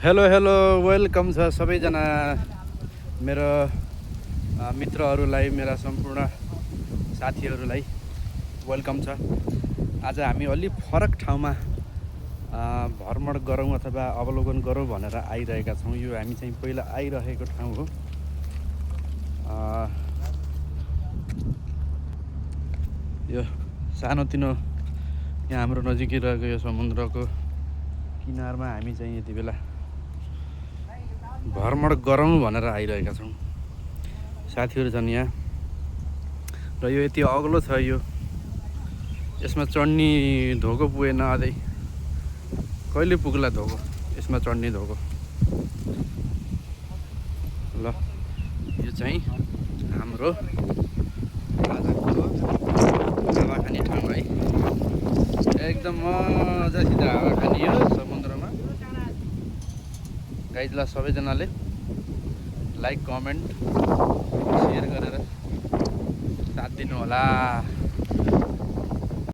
Hello hello welcome छ सबैजना मेरो मित्रहरूलाई मेरा सम्पूर्ण साथीहरूलाई वेलकम छ। आज हामी अलि फरक ठाउँमा भ्रमण गरौँ अथवा अवलोकन गरौँ भनेर आइरहेका छौँ। यो हामी चाहिँ पहिला आइरहेको ठाउँ हो। यो सानोतिनो यहाँ हाम्रो नजिकै रहेको यो समुद्रको किनारमा हामी चाहिँ यति बेला भ्रमण गरौँ भनेर आइरहेका छौँ। साथीहरू छन् यहाँ र यो यति अग्लो छ। यो यसमा चढ्ने धोको पुगेन, अझै कहिले पुग्ला धोको, यसमा चढ्ने धोको। ल यो चाहिँ हाम्रो आजको हावा खाने ठाउँ है। एकदम मजासित हावा खाने हो समुद्रमा। गाइजलाई सबैजनाले लाइक कमेन्ट सेयर गरेर साथ दिनु होला।